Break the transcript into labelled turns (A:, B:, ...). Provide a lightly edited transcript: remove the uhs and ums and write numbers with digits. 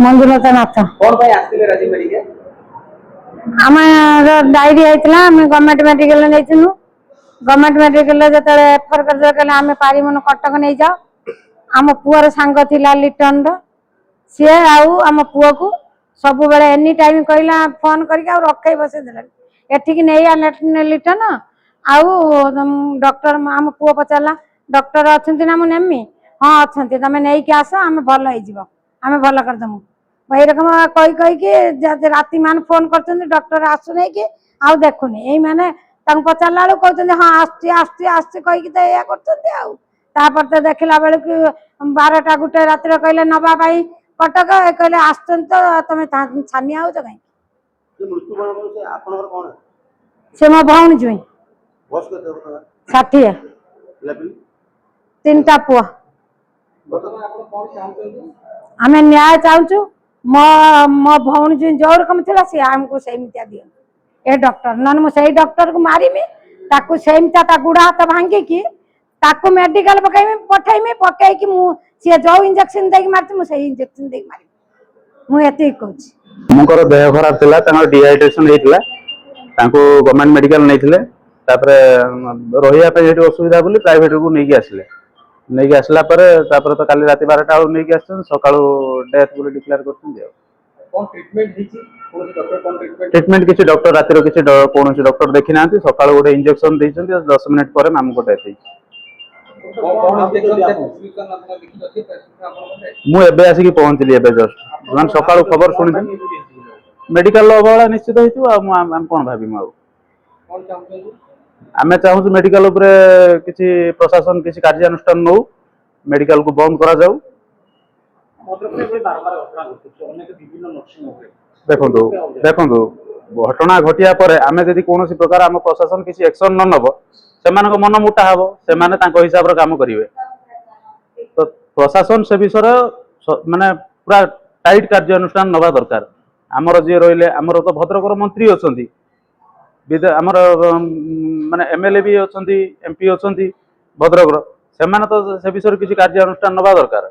A: ମଞ୍ଜୁଲତା ନାଥ।
B: କଣ ପାଇଁ ଆସିଥିଲେ ରାଜୀବ ମେଡିକାଲ?
A: ଆମର ଡାଇରିଆ ହେଇଥିଲା, ଆମେ ଗଭର୍ଣ୍ଣମେଣ୍ଟ ମେଡିକାଲ ନେଇଥିଲୁ। ଗଭର୍ଣ୍ଣମେଣ୍ଟ ମେଡିକାଲ ଯେତେବେଳେ ରେଫର କରିଦେଲେ, କହିଲେ ଆମେ ପାରିବୁନୁ, କଟକ ନେଇଯାଅ। ଆମ ପୁଅର ସାଙ୍ଗ ଥିଲା ଲିଟନର, ସିଏ ଆଉ ଆମ ପୁଅକୁ ସବୁବେଳେ ଏନି ଟାଇମ କହିଲା, ଫୋନ କରିକି ଆଉ ରଖେଇ ବସେଇ ଦେଲାନି, ଏଠିକି ନେଇ ଆ ଲିଟନ। ଆଉ ଡକ୍ଟର, ଆମ ପୁଅ ପଚାରିଲା, ଡକ୍ଟର ଅଛନ୍ତି ନା ମୁଁ ନେମି? ହଁ, ଅଛନ୍ତି, ତମେ ନେଇକି ଆସ, ଆମେ ଭଲ ହେଇଯିବ, ଆମେ ଭଲ କରିଦେମୁ। ଏଇରକମ କହି କହିକି ରାତି ମାନ ଫୋନ କରୁଛନ୍ତି, ଡକ୍ଟର ଆସୁନାହିଁ କି ଆଉ ଦେଖୁନି। ଏଇ ମାନେ ତାଙ୍କୁ ପଚାରିଲା ବେଳକୁ କହୁଛନ୍ତି, ହଁ ଆସୁଛି, ଆସୁଛି, ଆସୁଛି କହିକି ତ ଏଇଆ କରୁଛନ୍ତି। ଆଉ ତାପରେ ତ ଦେଖିଲା ବେଳକୁ 12ଟା 1 ରାତିରେ କହିଲେ ନବା ପାଇଁ କଟକ। ଏ କହିଲେ ଆସୁଛନ୍ତି ତ, ତମେ ଛାନିଆ ହଉଛ କାହିଁକି?
C: ଯେ ମୃତ୍ୟୁବରଣ କଲେ, ସେ ଆପଣଙ୍କର କଣ?
A: ସେ ମୋ ଭଉଣୀ ଜୁଇଁ।
C: ବୟସ କେତେ ହେବ ତାଙ୍କର?
A: 60।
C: ପିଲାପିଲି?
A: ତିନିଟା ପୁଅ।
B: ବର୍ତ୍ତମାନ ଆପଣ କଣ ଚାହୁଁଛନ୍ତି?
A: ଆମେ ନ୍ୟାୟ ଚାହୁଁଛୁ। ମୋ ମୋ ଭଉଣୀ ଜୁଇଁ ଯୋଉ ରକମ ଥିଲା, ସିଏ ଆମକୁ ସେମିତିଆ ଦିଅନ୍ତୁ ଏ ଡକ୍ଟର, ନହେଲେ ମୁଁ ସେଇ ଡକ୍ଟରକୁ ମାରିମି। ତାକୁ ସେମିତିଆ ତା ଗୁଡ଼ ହାତ ଭାଙ୍ଗିକି ତାକୁ ମେଡିକାଲ ପକେଇମି, ପଠେଇମି, ପକେଇକି ମୁଁ ସିଏ ଯୋଉ ଇଞ୍ଜେକ୍ସନ ଦେଇକି ମାରିଛି, ମୁଁ ସେଇ ଇଞ୍ଜେକ୍ସନ ଦେଇକି ମାରିବି। ମୁଁ ଏତିକି କହୁଛି।
D: ମାମୁଙ୍କର ଦେହ ଖରାପ ଥିଲା, ତାଙ୍କର ଡିହାଇଡ୍ରେସନ ହେଇଥିଲା, ତାଙ୍କୁ ଗଭର୍ଣ୍ଣମେଣ୍ଟ ମେଡିକାଲ ନେଇଥିଲେ। ତାପରେ ରହିବା ପାଇଁ ସେଠି ଅସୁବିଧା ବୋଲି ପ୍ରାଇଭେଟକୁ ନେଇକି ଆସିଲେ। ନେଇକି ଆସିଲା ପରେ ତାପରେ ତ କାଲି ରାତି 12ଟା ବେଳକୁ ନେଇକି ଆସିଛନ୍ତି, ସକାଳୁ ଡେଥ୍ ବୋଲି ଡିକ୍ଲେୟାର କରିଛନ୍ତି। ଆଉ
B: କଣ ଟ୍ରିଟମେଣ୍ଟ ହେଇଛି? କୌଣସି ଡକ୍ଟର କଣ ଟ୍ରିଟମେଣ୍ଟ?
D: ଟ୍ରିଟମେଣ୍ଟ କିଛି ଡକ୍ଟର ରାତିର କିଛି କୌଣସି ଡକ୍ଟର ଦେଖିନାହାନ୍ତି। ସକାଳୁ ଗୋଟେ ଇଞ୍ଜେକ୍ସନ ଦେଇଛନ୍ତି ଆଉ 10 ମିନିଟ୍ ପରେ ମାମୁଙ୍କ ଡେଥ୍ ହେଇଛି।
B: କଣ ଇଞ୍ଜେକ୍ସନ, ସେ ପ୍ରେସକ୍ରିପସନ ଆପଣ ଲିଖିତ ଅଛି, ପ୍ରେସକ୍ରିପସନ ଆପଣଙ୍କ ପାଖରେ?
D: ମୁଁ ଏବେ ଆସିକି ପହଞ୍ଚିଲି, ଏବେ ଜଷ୍ଟ ମାନେ ସକାଳୁ ଖବର ଶୁଣିଥିଲି। ମେଡିକାଲ ଅବହେଳା ନିଶ୍ଚିତ ହେଇଥିବ। ଆଉ ମୁଁ ଆମେ କଣ ଭାବିମୁ ଆଉ?
B: କଣ ଚାହୁଁଛନ୍ତି?
D: ଆମେ ଚାହୁଁଛୁ ମେଡିକାଲ ଉପରେ କିଛି ପ୍ରଶାସନ କିଛି କାର୍ଯ୍ୟାନୁଷ୍ଠାନ ନଉ, ମେଡିକାଲକୁ ବନ୍ଦ କରାଯାଉ।
C: ଭଦ୍ରକରେ ଏଭଳି ବାରମ୍ବାର ଘଟଣା ଘଟୁଛି ଅନେକ ବିଭିନ୍ନ ନର୍ସିଂ ହୋମରେ।
D: ଦେଖନ୍ତୁ, ଦେଖନ୍ତୁ, ଘଟଣା ଘଟିବା ପରେ ଆମେ ଯଦି କୌଣସି ପ୍ରକାର ଆମ ପ୍ରଶାସନ କିଛି ଆକ୍ସନ ନ ନେବ, ସେମାନଙ୍କ ମନ ମୋଟା ହବ, ସେମାନେ ତାଙ୍କ ହିସାବରେ କାମ କରିବେ। ତ ପ୍ରଶାସନ ସେ ବିଷୟରେ ମାନେ ପୁରା ଟାଇଟ୍ କାର୍ଯ୍ୟାନୁଷ୍ଠାନ ନେବା ଦରକାର। ଆମର ଯିଏ ରହିଲେ, ଆମର ତ ଭଦ୍ରକର ମନ୍ତ୍ରୀ ଅଛନ୍ତି, ଆମର ମାନେ ଏମଏଲଏ ବି ଅଛନ୍ତି, ଏମପି ଅଛନ୍ତି ଭଦ୍ରକର, ସେମାନେ ତ ସେ ବିଷୟରେ କିଛି କାର୍ଯ୍ୟାନୁଷ୍ଠାନ ନେବା ଦରକାର।